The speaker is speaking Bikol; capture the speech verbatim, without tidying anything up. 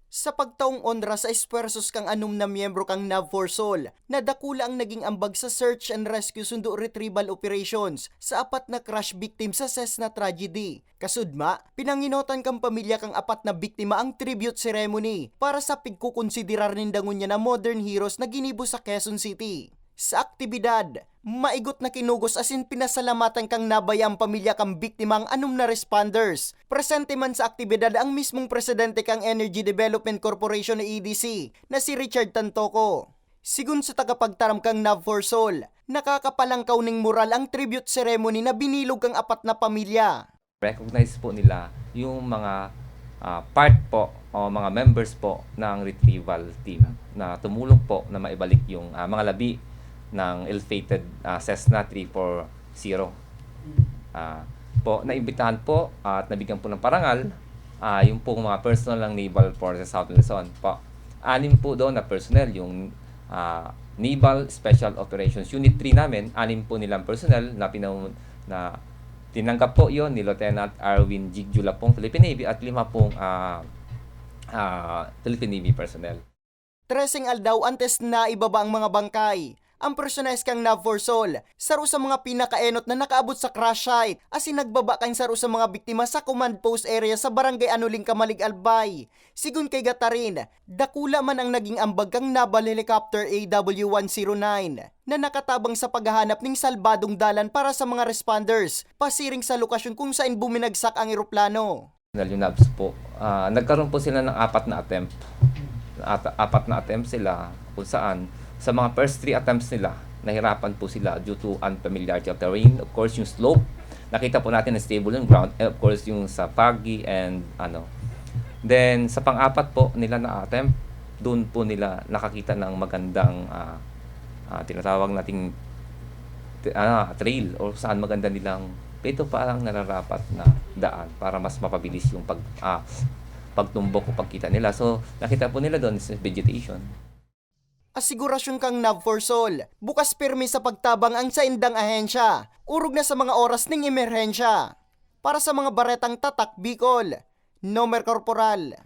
Sa pagtaong onra sa esfuerzos kan anom na miyembro kan NAVFORSOL, na dakula ang naging ambag sa search and rescue sundo retrieval operations sa apat na crash victim sa Cessna tragedy. Kasudma, pinangenotan kan pamilya kan apat na biktima ang tribute ceremony para sa pigkukonsiderar ninda ngunyan na modern heroes na ginibo sa Quezon City. Sa aktibidad, maigot na kinugos asin pinasalamatan kan NAVAYA ang pamilya kan biktima, ang anom na responders. Presente man sa aktibidad ang mismong presidente kan Energy Development Corporation o E D C na si Richard Tantoco. Sigon sa tagapagtaram kan NAVFORSOL, nakakapalangkaw nin moral ang tribute ceremony na binilog kan apat na pamilya. Recognize po nila yung mga, ah, part po o mga members po ng retrieval team na tumulong po na maibalik yung, ah, mga labi ng ill-fated, ah, Cessna three four zero. Ah, po, naimbitahan po at nabigyan po ng parangal, ah, yung pong mga personnel ng Naval Forces Southern Luzon po. Anim po doon na personnel, yung, ah, Naval Special Operations Unit three namin, anim po nilang personnel na pinamu-, na tinanggap po yon ni Lieutenant Arwin Jig Julapong, Philippine Navy, at lima pong, ah, ah, Philippine Navy personnel. Treseng aldaw antes na ibaba ang mga bangkay, ang personahes kan NAVFORSOL, saro sa mga pinakaenot na nakaabot sa crash site, asin nagbaba kan saro sa mga biktima sa command post area sa Barangay Anoling, Camalig, Albay. Sigon kay Gatarin, dakula man ang naging ambag kan Naval Helicopter A W one zero nine na nakatabang sa paghahanap ning salbadong dalan para sa mga responders pasiring sa lokasyon kung saen buminagsak ang eroplano. Yung NAVFORSOL po, ah, nagkaroon po sila ng apat na attempt. At, apat na attempt sila kung saan sa mga first three attempts nila, nahirapan po sila due to unfamiliarity of terrain. Of course, yung slope, nakita po natin na stable yung ground. And of course, yung sa foggy and ano. Then, sa pang-apat po nila na attempt, doon po nila nakakita ng magandang, ah, ah, tinatawag nating, ah, trail or saan maganda nilang, ito parang nararapat na daan para mas mapabilis yung pag, ah, pagtumbok o pagkita nila. So, nakita po nila doon sa vegetation. Asigurasyon kan NAVFORSOL, bukas pirmi sa pagtabang ang saindang ahensya, orog na sa mga oras ning emerhensya. Para sa mga baretang tatak Bicol, Nomer Corporal.